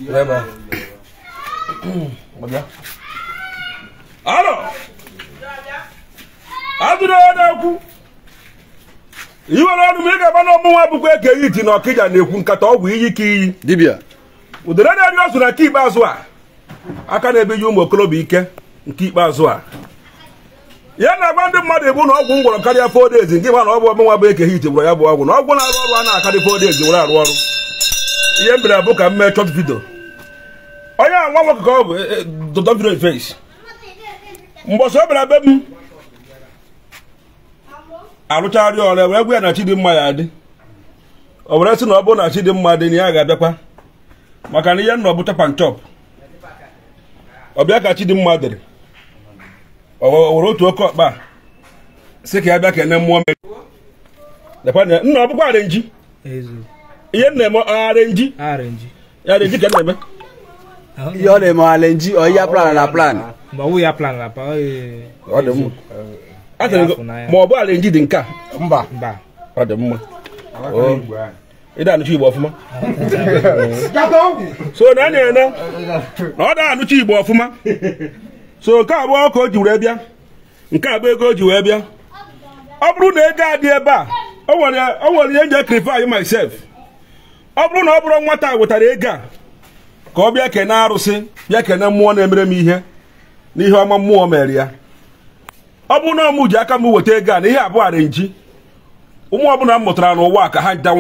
Ebe a. Alo! Adụrụ na-ekwu iwere ọnụ m ị ga-aba na ọmụnwa bụkwa Eke Hit na Ọkịja na-ekwu nkata ọgwụ iyi ka iyi dibịa udere na-eri ọzụ na nke ikpeazụ a aka na-ebeji ụmụ okorobịa ike nke ikpeazụ a ya na-agwa ndị mmadụ ebu na ọgwụ m gwọrọ karịa 4 days nke ma na ọ bụ ọmụnwa bụ Eke Hit gwọrọ ya bụ ọgwụ na ọgwụ na-arụ ọrụ a na-akarị 4 days were arụ ọrụ. Ihe m bịara bụ ka m mee short video. Onye a nwa nwoke ka ọ bụ dọdọ video face mbọsị ọ bịara be m arụchagharị ọrụ were gwa ya na Chidimma ya adị o were sị na ọ bụrụ na Chidimma dị na ya ga-abịakwa maka na ihe nna ọ bụ chop and chop. Ọ bịa ka Chidimma dịrị o were otu oke ọkpa sị ka ya bịa kene mmụọ mere nna ọ bụkwa arenji ihe nna eme arenji ya arenji ka na-eme ihe ọ na-eme arenji ọ ya plan na plan ma ọ ya plan na plan ọ dị mma. Ma ọ bụ arenji dị nke a mba ọ dị mma ịda anụcha Igbo ọfụma so na a na-ene na ọ da anụcha Igbo ọfụma so nke abụọ ka o ji wee bịa nke abụọ ego o ji wee bịa ọ bụrụ na ego adị ebe a o nwere ihe nje krify myself. Ọ bụrụ na ọ bụrụ nwata wetara ego a ka ọ bịa kene arụsị bịa kene mmụọ na-emere m ihe n'ihe ọma mmụọ mere ya ọ bụrụ na ọmụ ji aka m weta ego a na ihe abụọ arenji ụmụ ọbụla m mụtara n'ụwa ka ha nta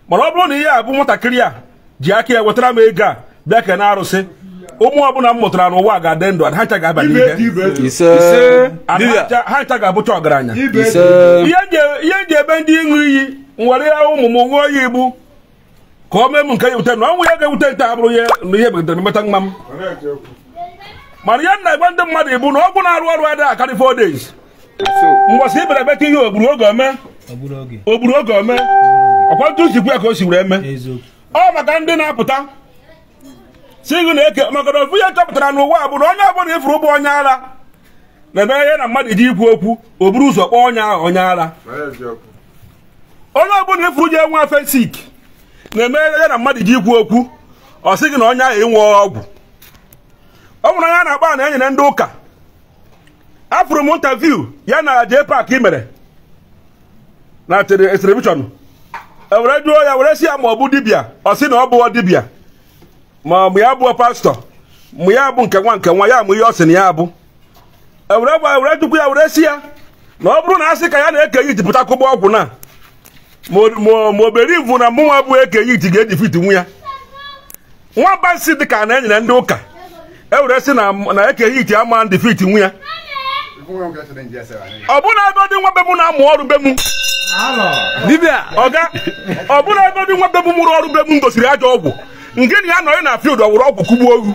mana ọ bụrụ na ihe a bụ nwatakịrị a ji aka ya wetara m ego a bịa kene arụsị ụmụ ọbụla m mụtara n'ụwa ga-adị ndụ ha ncha ga-aba n'ihe ha ncha ga-abụcha ọgaranya. Ihe nji ebe ndị ịṅụ iyi nwere ya ụmụ m ṅụọ ya igbu ka o mee m nke ya ewute na ọnwụ ya ga-ewute nta abụrụ ya na ihe megidere mmeta nwa m mana ihe na-agwa ndị mmadụ ibu na ọgwụ na-arụ ọrụ adịghị akarị 4 days mgbọsị ibere ebeta ihe ogburu oge ome ogburu oge ome ọkwa ntụ sikwu ya ka o si were eme ọ maka ndị na-apụta si gị na-eke maka na ofu ihe chọpụtara n'ụwa bụ na onye ọbụla ifuru ụgbọ onye ara na-eme ihe na mmadụ ji ikwu okwu o buru ụzọ kpọọ onye ahụ onye ara. Onye ọbụla ifuru ji enwe afensik na-eme ihe na mmadụ ji ikwu okwu ọ sị gị na onye ahụ enwe ọgwụ. Ọ bụrụ onye a na-akpọ na enyere ndị ụka afụrụ m interview ya na J Park mere na telivishọn ewere jụọ ya were sị ya ma ọ bụ dibịa ọ sị na ọ bụghọ dibịa ma ọ ya bụ pastọ ma ya bụ nke nwa ya mụ ihe ọ sị na ya bụ ewere gwa were jụkwa ya were sị ya na ọ bụrụ na asị ka ya na Eke Hit pụta kụgba ọgwụ na ma obere ivu na mụnwa bụ Eke Hit ga-edifit nwu ya nwamba nsị dị ka na enyere ndị ụka ewere sị na Eke Hit ama defeat nwu ya ọ bụrụ na ego dị nwa be m na-amụ ọrụ be m ọga ọ bụrụ ego dị nwa be m mụrụ ọrụ be m gosiri ajọ ọgwụ nke na ya nọrọ na field ọ wụrụ ọgwụ kụgbuo ogu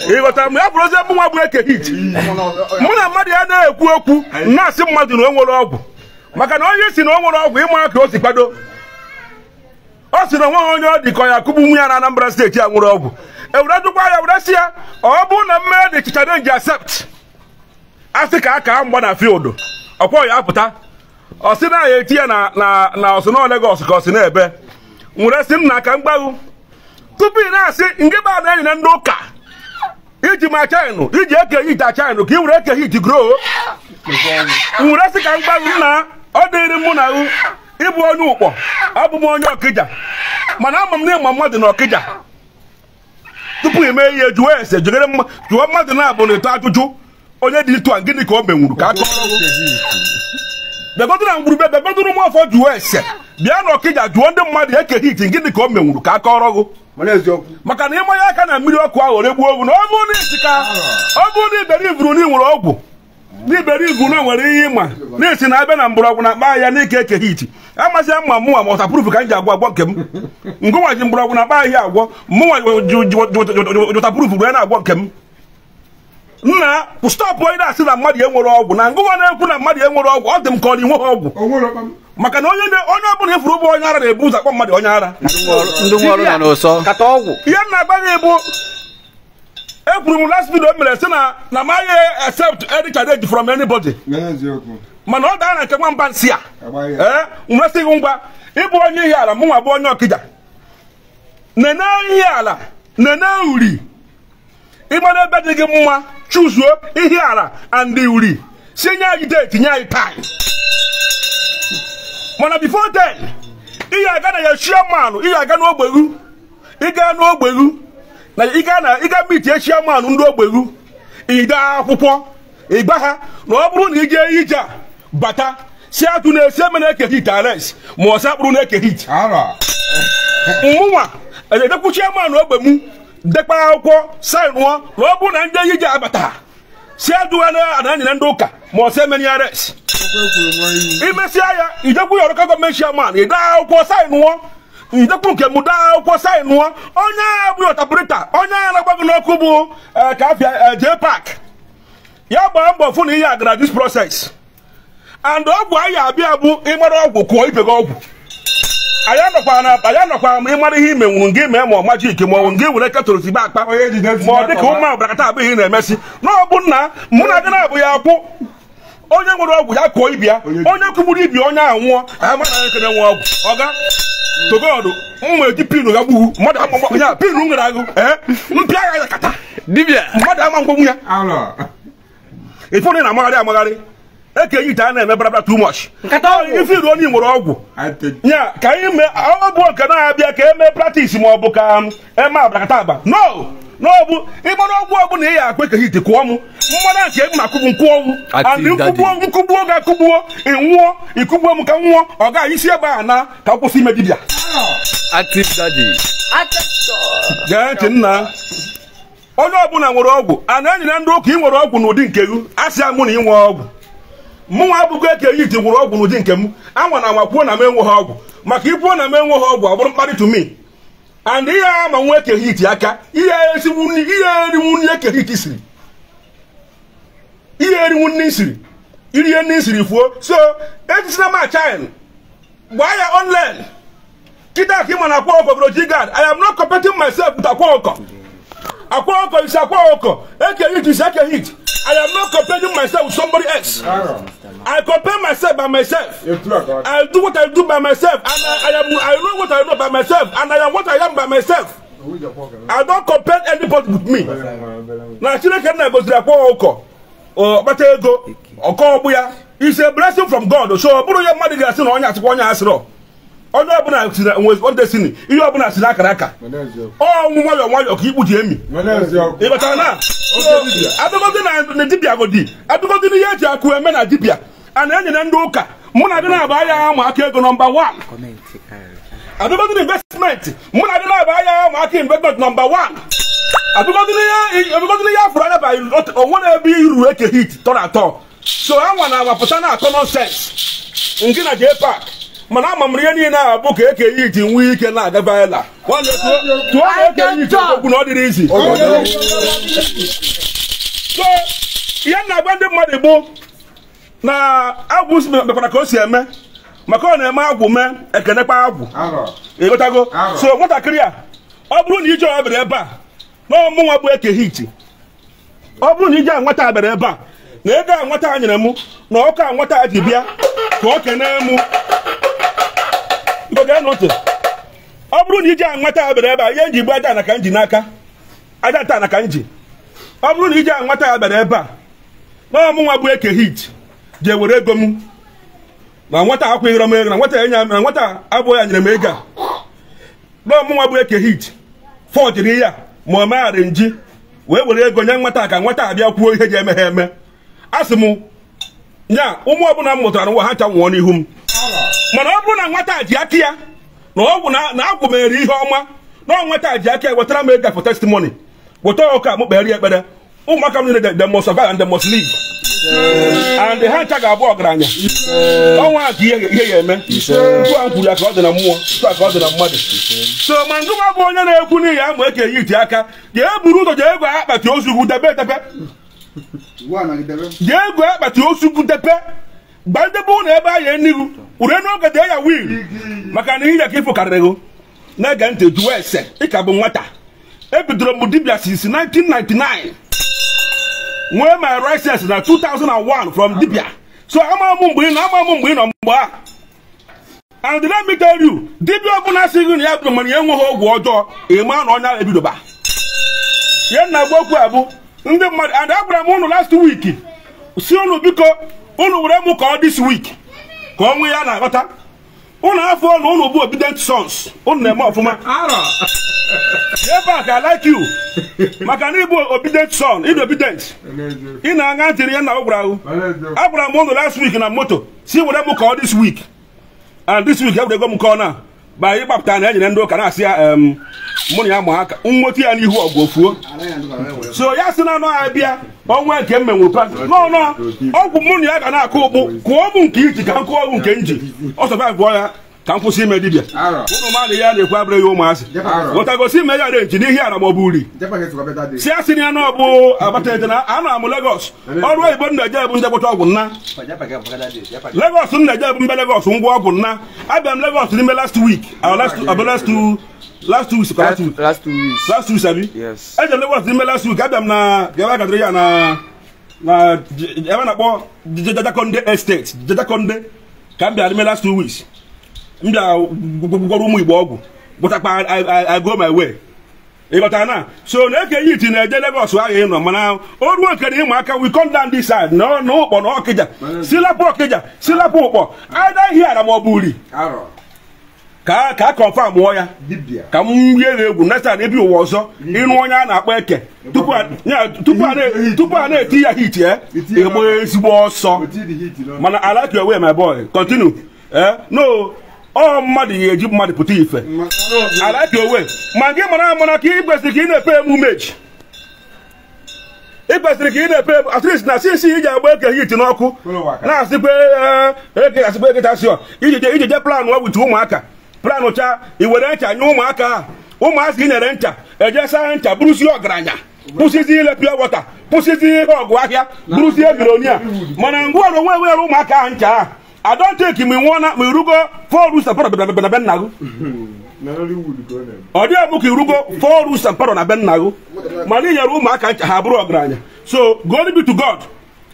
ịghọtara m ya bụrụ ozi mụ nwa bụ Eke Hit mụ na mmadụ ya na-ekwu okwu na-asị mmadụ na o nwere ọgwụ maka na onye si na o nwere ọgwụ ịma ka o si kwado ọ sị na onweghị onye ọ dị ka ya kụgbu nwu ya na Anambra steeti a nwere ọgwụ ewere jụkwa ya were sị ya ọ bụrụ na mmee dị challenge accept asị ka aka mgba na field ọkwọ ya apụta ọ sị na ya eti ya na ọsị na Lagos ka ọ sị na ebe nwere sị m na aka mgbaghu tupu ị na-asị nke ba na enyi na ndị ụka iji ma chaịnụ iji Eke Hit achaịnụ ka ị were Eke Hit grow nwere sị ka mgbaghu na ọ dịrị mụ na ịbụ onye ụkpọ abụ m onye Ọkịja mana ama m na ịma mmadụ na Ọkịja tupu ị mee ihe jụọ ese jụgere jụọ mmadụ na-abụ na ịtọ ajụjụ onye dị ịtụ a gịnị ka o menwuru ka aka ọrụ bịagodụ na ngwurube bịagodụrụ ụmụ afọ jụọ ese bịa na Ọkịja jụọ ndị mmadụ Eke Hit gịnị ka o menwuru ka aka ọrụ maka na ịmanye aka na mmiri ọkụ ahụ regbuo ogwu na ọ bụrụ na isi ka ọ bụrụ na iberi ivuru na ị nwere ọgwụ n'iberi ivu na nwere ihe ịma na-esi na abịa na mgbọrọgwụ na akpa ahịa n'ike Eke Hit amasị mma mụnwa ma ọtaproof ka m ji agwọ agwọ nke m ngụnwa ji mgbọrọgwụ na akpa ahịa agwọ mụnwa jụtaproof wee na-agwọ nke m nna stọpụ onye na-asị na mmadụ enwere ọgwụ na ngụnwa na-ekwu na mmadụ enwere ọgwụ ọ dị m ka ọ na inweghị ọgwụ maka na onye ọbụla ifuru ụgbọ onye ara na-ebu ụzọ akpọ mmadụ onye ara ihe m na-agba gị bụ ekwuru m last video mere sị na m agaghị accept any challenge from anybody mana ọ daa na nke nwamba nsị a ee nwesịghị ngwa ịbụ onye ihe ala mụnwa bụ onye Ọkịja Nene ihe ala nene uri ịmara ebe dị gị mma chuzuo ihe ala and uri si nye anyị date nye anyị time mana before then ihe aga na ya chairman ihe aga n'ogbeghu ịga n'ogbeghu na ịga na ịga meet chairman ndị ogbeghu ịga akwụkwọ ịgba ha na ọ bụrụ na ị jee ije bata si atụ na-esi eme na-eke hit arrest ma ọ sakpụrụ na-eke hit mụnwa edekwu chairman ogbe m dekpa akwụkwọ saịnụọ na ọ bụrụ na ndị ije abata si adụwa na anyere ndị ụka ma ọ sị emeni arrest imesịa ya idekwu ya ọrụka gọọmenti chairman ide akwụkwọ saịnụọ ndekwu nke m daa akwụkwọ saịnụọ onye agha bụ ọtapụrịta onye agha na-agba gị n'ọkụ bụ ka afịa jee pak ya gbaa mbọ fụ na ihe agara this process and ọgwụ anyị abịa bụ ịmara ọgwụ kụọ ibe gị ọgwụ anyị anọkwa ma ịmara ihe ime nwuru gị mee ma ọ majik ma ọ gị were ketụrụ sigba akpa ma ọ dị ka ụmụ abụrakata abụghị na-emesi na ọ bụ nna mụ na gị na-abụ ya akwụ onye nwere ọgwụ ya kụọ ibi ya onye kụgburu ibi onye ahụ nwụọ amara anyị kene nwe ọgwụ ọga togod mma eji pinu ga gbughu mmadụ ama ya pinu nwere agụ mpịa ya kata dibịa mmadụ ama ngwongwo ya ife onye na-amagharị amagharị eke ite a na-eme barabara too much ife iru onye nwere ọgwụ ya ka anyị mee ọ bụ nke na-abịa ka eme practice ma ọ bụ ka eme abrakata agba no no bụ ịgbara ọgwụ ọbụla ị ya akpa eke ite kụọ mụ mmadụ nke m akụgbu nkwụ ọnwụ and nkụgbuo ga-akụgbuo ị nwụọ ịkụgbuo m ka m nwụọ ọ gaghị isi ebe a na ka m kwụsị ime dibịa. Active daddy. Gee ntị nna onye ọbụla nwere ọgwụ a na-enyere ndị ụka ị nwere ọgwụ n'ụdị nke gị asị mụ na ị nwee ọgwụ mụnwa abụgo eke ite nwere ọgwụ n'ụdị nke m anwa na anwa kwuo na m enweghị ọgwụ maka ikwuo na m enweghị ọgwụ ọ bụrụ mkparị to me and ihe ama nwa eke hit aka ihe erinwu nri eke hit siri ihe erinwu nri siri irie nri siri fuo so ejisina ma china gbaa ya online kịta ka ị ma na akwa ọkọ bụrụ jigad. I am not competing myself with akwa ọkọ. Akwa ọkọ is akwa ọkọ. Eke hit is eke hit. I am not comparing myself with somebody else. I compare myself by myself. I do what I do by myself, and I know what I know by myself, and I am what I am by myself. I don't compare anybody with me. Na Chineke na goziri akwa ọkọ ọkpata ego ọkọ ọgbụ ya is a blessing from God. So ọ bụrụ ya mmadụ ga-asị na onye asịkwa onye asịrọ onye ọbụla si na nwe destiny ihe ọbụla si n'akara aka ọnwụ nwayọọ nwayọọ ka ikpu ji emi ịghọtara na abịagodi na dibịa godi abịagodi n'ihe eji akụ eme na dibịa a na-enyere ndị ụka mụ na gị na-aba ahịa ama aka ego nọmba 1 abịagodi na investment mụ na gị na-aba ahịa ama aka investment nọmba 1 abịagodi n'ihe afụrụ anya ba onwe na ebe iru eke hit tọrọ atọ so anwa na awapụta na akọ nọnsens nke na jee pak mana ama m ihe niile a bụ ka eke hit nwee ike na-aga vaịla tụọ na eke hit okwu na ọ dịrị izi so ihe na-agwa ndị mmadụ bụ na agwụ mekwara ka o si eme maka ọ na-eme agwụ mee ekenekpa agwụ ịghọtago so nwatakịrị a ọ bụrụ na ije ọ bịara ebe a na ọmụnwa bụ eke hit ọ bụrụ na ije a nwata bịara ebe a na ego a nwata nyere mụ na ọkụ a nwata ji bịa ka ọ kenee mụ ọ bụrụ na ije a nwata bịara ebe a ihe nji bụ aja na ka nji n'aka aja taa na ka nji ọ bụrụ na ije a nwata bịara ebe a na ọmụnwa bụ eke hit jee were ego m na nwata akwụghịrọ m ego na nwata enye na nwata abụghị ya nyere m ego a na ọmụnwa bụ eke hit fọjiri ya ma ọ megharị nji wee were ego nye nwata ka nwata abịa kwuo ihe ji eme ha eme a sị m nya ụmụ ọbụla m mụtara nwa ha ncha nwụọ n'ihu m mana ọ bụrụ na nwata ji aka ya na ọgwụ na agwụ mere ihe ọma na nwata ji aka ya wetara m ego for testimony weta ọka m kpere ekpere ụmụaka m niile they must survive and they must live and ha ncha ga-abụ ọgaranya ọnwa ka ihe ya eme tupu a kwuru ya ka ọ dị na mmụọ tupu a ka ọ dị na mmadụ so ma ndụma bụ onye na-ekwu n'ihi ama eke yi iti aka jee buru ụzọ jee ego akpati ozugwu debe edebe jee ego akpati ozugwu debe gba ndebe ụlọ ebe ahụ enigu ure n'oge dee ya wiil maka na ihe ka ifo karịrị gị na-ege ntị jụọ ese ịka bụ nwata ebidoro m dibịa since 1999 nwee my license na 2001 from dibịa so ama m mgbe ị nọ ama m mgbe ị nọ mgbe a And let me tell you, dibịa ọbụla sị gị na ya bụ mana ya enweghị ọgwụ ọjọọ, ịma na ọnya ebidoba. Ya na agba okwu abụ ndị mmadụ, and agwara m ụnụ last week, si ụnụ biko ụnụ were mụ ka ọ this week ka ọ nwee ya na-aghọta. Ụnụ afọ na ụnụ bụ obedient sons, ụnụ na-eme ọfụma. Ebe a ka I like you maka na ịbụ obedient son, ịdị obedient, ị na-aṅa ntị ya na ọ gwara ahụ. Agwara m ụnụ last week na moto si were mụ ka ọ this week, and this week ewere ego m ka ọ na ba ịgbapụta na enyere ndị ụka na-asị ya mụ na ya ma aka nweta ya n'ihu ọgụ ofuo. So ya sị na anọ ya bịa ọnwa nke m menwuru no ọgwụ mụ na ya ga na-akụ ụkpụ kụọ mụ nke iji ka m kụọ ọgwụ nke nji ọ sọvaịvụọ ya ka m kwụsị ime dibịa. Ụnụ ma na ya na-ekwu abụrụ ya ụmụazị ghọtagosi ime ya renji n'ihi ara ma ọ bụ uri si asị na ya na ọ bụ agbata ete na anọ amụ Lagos ọrụ oyibo m na-eje bụ njekwata ọgwụ nna Lagos m na-eje bụ mbe Lagos ngwa ọgwụ nna. Abịa m Lagos n'ime last week last 2 weeks last 2 weeks abi. Yes. Eje Lagos n'ime last week abịa m na bịa gadịrị ya na ebe na-akpọ Jejakonde Estate, Jejakonde ka m bịa n'ime last 2 weeks. M bịa gwọrọ ụmụ Igbo ọgwụ gwọtakpa I go my way. Ịghọtara na so na eke yiti na-eje Lagos ahụ ị nọ mana o ruo nke na ịma aka we come down this side na ụkpọ na Ọkịja silapụ Ọkịja silapụ ụkpọ either here ma ọ bụ uri ka ka confirm mụọ ya ka m rie egwu next time ebi ụwa ọzọ ịnụ onye a na-akpọ eke tupu a na-eti ya hit ya ịgba ezigbo ọsọ. Mana I like your way my boy, continue. No ọ mmadụ ga-eji mmadụ pụta ife. I like your way. Ma gị mara amara ka ị kwesịrị ka ị na-epe emumeji, ị kwesịrị ka ị na-epe at least na sisi iji agba eke hit n'ọkụ na-asịkwa eke asịkwa eke tasịọ iji je plan wit ụmụaka plan cha i were ncha nye ụmụaka ha ụmụazị nyere ncha eje saa ncha bụrụzie ọgaranya kwụsịzi ile pure water kwụsịzi ihe ọgụ ahịa bụrụzie milonia. Mana ngwa ọrụ onwe were ụmụaka ha ncha ha I don't think me wanna me rugo 4 roots and paro na ben nagu. Ọ dị abụ ka irugo 4 roots and paro na ben nagu. Mana i nyere ụmụaka ncha ha bụrụ ọgaranya. So glory be to God.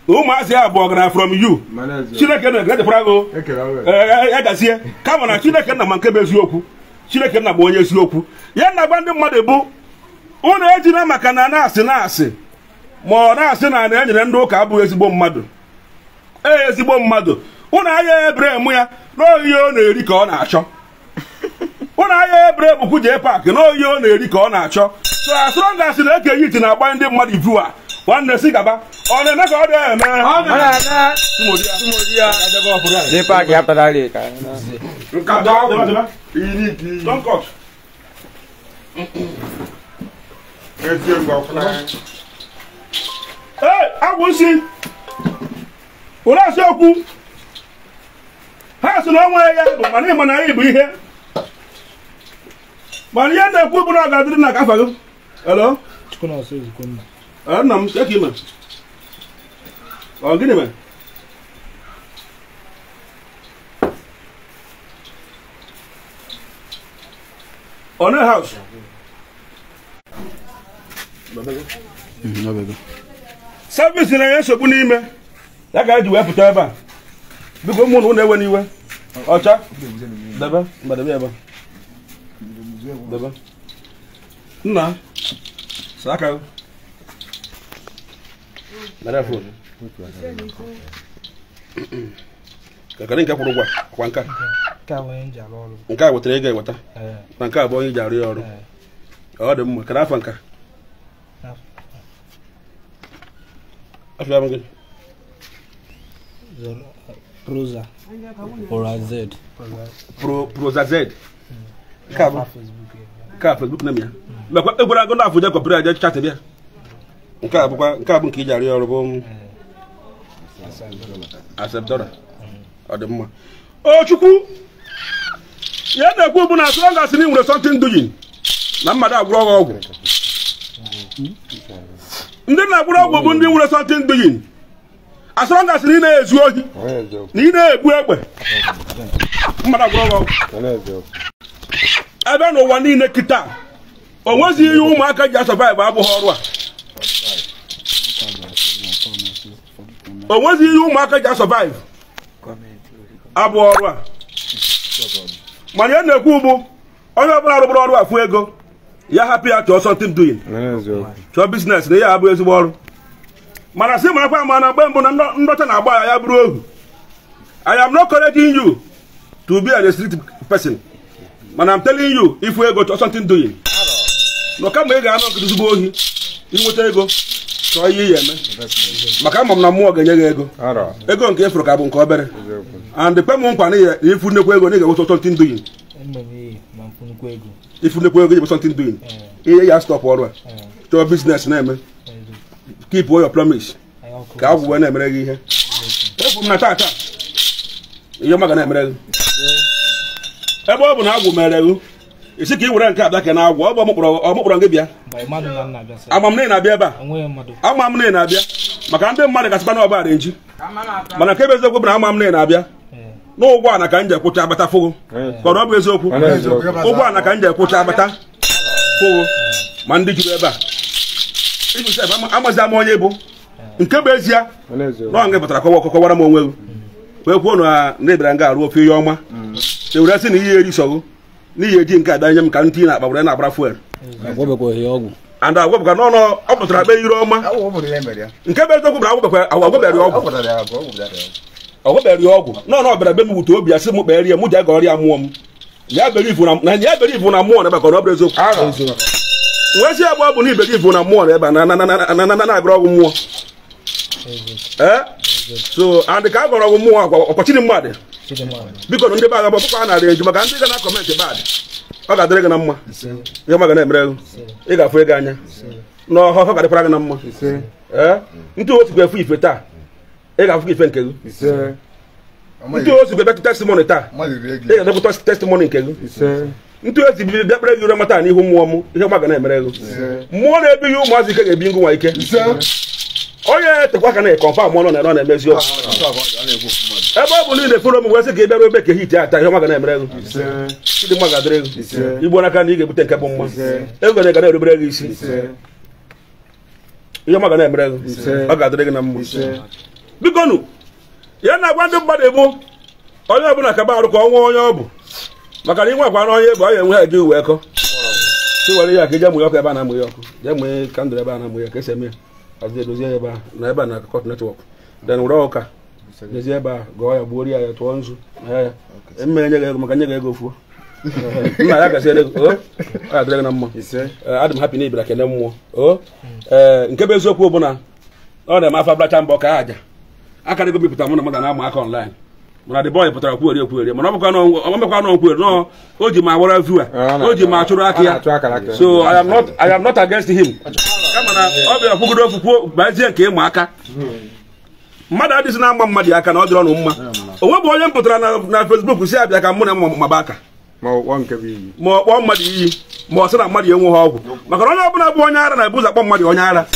Ụmụazị ha bụ ọgaranya from you. Chineke na-egedekwara gị egazie kama na Chineke nna ma nke bụ eziokwu. Chineke nna bụ onye eziokwu. Ya na-agba ndị mmadụ bụ ụnụ ejina maka na na-asị na-asị ma ọ na-asị na na enyere ndị ụka abụghị ezigbo mmadụ. Ee ezigbo mmadụ. Ụnụ ahịa ebere mụ ya n'oyi ọ na-eri ka ọ na-achọ. Ụnụ ahịa ebere bụkwu jee paakị n'oyi ọ na-eri ka ọ na-achọ. So as long as na eke yiti na-agba ndị mmadụ ivu a nwanne si gaba ọ na-eme ka ọ dị eme. Ee, agwụsị ụlọ asị okwu ha sị na onwe ya bụ mana ịma na anyị bụ ihe mana ihe na-ekwu bụ na ọ ga-adịrị na kafa gị. Hello? Nna m ka ime ọ gịnị mere? Ọ na house? Service na-enye nsogbu n'ime ya ka eji wee pụta ebe a. Biko ụmụ na ụnụ ewe n'iwe ọcha debe mgbadebe ebe debe nna saa aka nara fon kakara nke kwụrụ ụgwọ akwa nka nke a wetara ego eweta na nke a bụ onye ji arụ ya ọrụ ọ dị mma kara afọ nka afọ ya bụ gịnị? Proza. Proza Z. Proza Z. Ka ka Facebook na ya. Mekwa egwara agụ na afụja kọpụrụ aja chat bịa. Nke a bụkwa nke a bụ nke iji arụ ọrụ bụ Acceptora. Ọ dị mma. O Chukwu ya na-ekwu bụ na as long as ị nwere something doing na mmadụ agwụrụ ọgwụ ọgwụ. Ndị na-agwụrụ ọgwụ bụ ndị nwere something doing. As long as ị na-ezu ohi na ị na-egbu egbe mmadụ agwụrụ ọgwụ. Ebe n'ụwa niile kịta o nwezighị ihe ụmụaka ji asurvive abụghị ọrụ a. O nwezighị ihe ụmụaka ji asurvive abụghị ọrụ a. Mana ya na-ekwu bụ onye ọbụla rụbụrụ ọrụ afụ ego ya hapụ ya chọọ something doing. Chọọ business na ya abụ ezigbo ọrụ. Mana sị marakwa ama na mgbe mbụ na ndọcha na-agba ya ya bụrụ ohu. I am not correcting you to be a street person. But I'm telling you, if we go to something doing. No kama ị ga-anọ nkịtị zugbo ohi, inweta ego, chọọ ihe ya eme. Maka ama m na mmụọ ga-enye gị ego. Ego nke efuru ka bụ nke obere. And kwe m nkwa na ifu nnekwu ego na ị ga-enweta something doing. Ifu nnekwu ego ị something doing. Ihe ya stop ọrụ a. Chọọ business na-eme. Keep all your promise. Ka agwụ wee na-emere gị ihe. Ekwu m na tata ihe ọma ga na-emere gị. Ebe ọ bụ na agwụ mere gị, isi ka ị were nke abịa ka na agwụ, ọ bụ ọmụkpọrọ gị bịa. Ama m na ị na-abịa ebe a. Ama m na ị na-abịa. Maka ndị mmadụ gasịkwa na ọba arenji. Mana nke bụ eziokwu bụ na ama m na ị na-abịa. N'ụgwọ ana ka m ji ekwụcha agbata fụgụ. Ka ọ bụ eziokwu. Ụgwọ ana ka m ji ekwụcha agbata fụgụ. Ma ndị juru ebe a. Amazi ama onye bụ. Nke bụ ezie na ọ nga pụtara kọwara m onwe gị. Wee kwuo na ịbịara nga arụ ofe ihe ọma. Ewere sị na ihe eri sọgụ n'ihi eji nke ada nye m ka ntị na-akpa were na-agbara fuel. And agwabụka n'ọnụ ọ pụtara kpe ire ọma. Nke bụ eziokwu bụ na agwọbịara ọgwụ. Ọgwọbịara ọgwụ n'ọnụ ọ bịara be m wute obi ya sị m kpere ya mụ ji aga ọrịa mmụọ m. Ya believe na mmụọ na ebe ka ọ bụrụ eziokwu. Wee sị ya bụ ọ bụ na iberivu na mmụọ na ebe na na-agụrụ ọgwụ mmụọ. So and ka agọrọ ọgwụ mmụọ akwa ọkọchiri mmadụ. Biko ndị be agha bụ ọkpụkpọ a na-arị eju maka ndị ga na kọmentị bad. Ọ ga-adịrị gị na mma. Ihe ọma ga na-emere gị. Ị ga-afụ ego anya. N'ọhọ ga-adịkwara gị na mma. Ntụ otu ga-efu ife taa. Ị ga-afụ ife nke gị. Ntụ otu ga-ebịa testimony taa. Ị ga-edepụta testimony nke gị. Ntụ otu bịa kpere gị ure mata n'ihu mmụọ m. Ihe ọma ga na-emere gị. Mmụọ na-ebighị ụmụazị ike ga-ebi ngụ nwa ike. Onye tekwa aka na-ekọnfam ọnụ na na-emezi ọkụ. Ebe ọ bụ na ị na-efere m wee sị ka ị bịara ebe ka hiti ata ihe ọma ga na-emere gị. Ndị mma ga-adịrị gị. Igbo n'aka na ị ga-ebute nke bụ mma. Ego na ga na-erubere gị isi. Ihe ọma ga na-emere gị. Ọ ga-adịrị gị na mma. Biko nụ, ya na-agwa ndị mmadụ ebu onye ọbụla kaba arụ ka ọ nwee onye ọ bụ. Maka na inwe akwa na onye bụ ọ ga-enwe ha gị uwe kọ. Si were ya ka ije mụnye ọkụ ebe a na-amụnye ọkụ. Jee mụnye kandụl ebe a na-amụnye ka esi eme ya. Azi edozie ebe a na ebe a na Court Network. Then were ụka dozie ebe a gọọ ya gbuo ya tụọ nzu na ya emme nye gị ego maka nye gị ego fuo. Nna ya gaziere ego. Ọ ga-adịrị gị na mma. Adị m happy na ịbịara kene mmụọ. Nke bụ eziokwu bụ na ọ na-eme afọ abụlacha mbọ ka aja. Akara ego bipụta mụ na mmadụ na-ama aka online. Mana the boy pụtara kwueri mana ọ bụkwa na ọ nkwueri nọ o ji ma awara viewer o ji ma achụrụ aka ya. So I am not against him. Kama na ọ bịara kwugodo okwu kwuo gbazie nke ịma aka. Mmadụ adịghị na-ama mmadụ aka na ọ dịrọ nụ mma. O nwebụ onye m pụtara na Facebook si abịa ka mụ na maba aka. Ma ọ kpọọ mmadụ iyi ma ọ sị na mmadụ enweghị ọgwụ. Maka na onye ọbụla bụ onye ara na-ebuza akpọ mmadụ onye ara.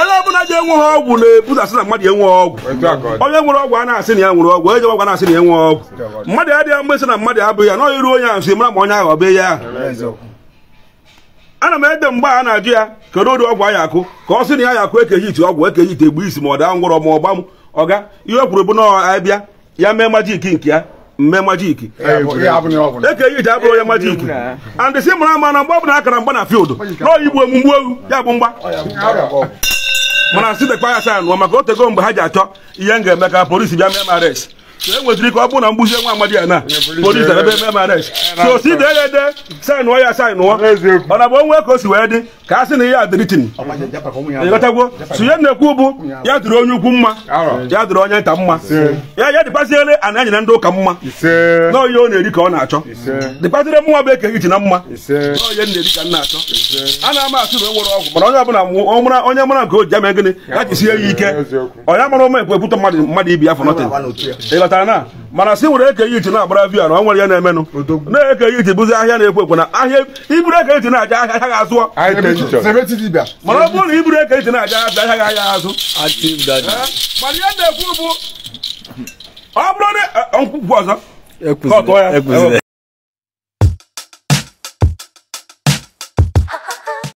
Onye ọbụla ji enweghị ọgwụ na-ebuza sị na mmadụ enweghị ọgwụ. Onye nwere ọgwụ a na-asị na ya nwere ọgwụ, onye ji ọgwụ a na-asị na ya enweghị ọgwụ. Mmadụ adịghị mgbe sị na mmadụ abụghị ya, na iru onye ahụ si mara ma onye ahụ ọ bụ ya. Ana m ede mgbe a na-ajụ ya kedu ụdị ọgwụ anyị akụ ka ọ sị na ya ya akụ ekeghị ite ọgwụ ekeghị ite egbu isi ma ọ daa ngwọrọ ma ọ gba m ọga ihe o kwuru bụ na ọ bịa ya mee majiki nke ya mme majiki ekeghị ite abụrụ onye majiki and sị mara ama na mgbe ọ bụla akara mgba na field na igbu emugbu ewu ya bụ mgba. Mana sị dekwa ya sa nụọ maka o tego mgbe ha ji achọ ihe m ga-eme ka polisi bịa mee m arrest. So e nwetara ike ọ bụrụ na mgbuzie nwa amadi ya na polisi ebe eme m arrest. So si dee ya ede sa nụọ ya sa nụọ ọ na bụ onwe ka o si wee dị ka a sị na ihe a dịrịtin. Ịghọtagwo? So ihe na-ekwu bụ ya dịrị onye ukwu mma, ya dịrị onye nta mma, ya dịkwaziere ana anyị na ndị ụka mma na ihe ọ na-eri ka ọ na-achọ. Dịkwaziere mụnwa bụ ekeghị iti na mma na ihe na-eri ka m na-achọ. A na-ama asị na o nwere ọgwụ mana onye ọbụla onye mara nke o ji eme gịnị ya jisie ya ike. Onye mara ụma ekwe ekwutọ mmadụ ibi ya for nothing. Ịghọtara na mana sị nwere ekeghị iti na-agbara via na ọ nwere ya na-emenụ na-ekeghị iti bụzi ahịa na-ekwo ekwo na ahịa iburu ekeghị iti na-aja ahịa ahịa ga-azụọ. Mana ọ bụrụ na iburu ekeghị iti na-aja ahịa ahịa ga-ahịa azụ. Mana ihe na-ekwu bụ ọ bụrụ na nkwukwu ọzọ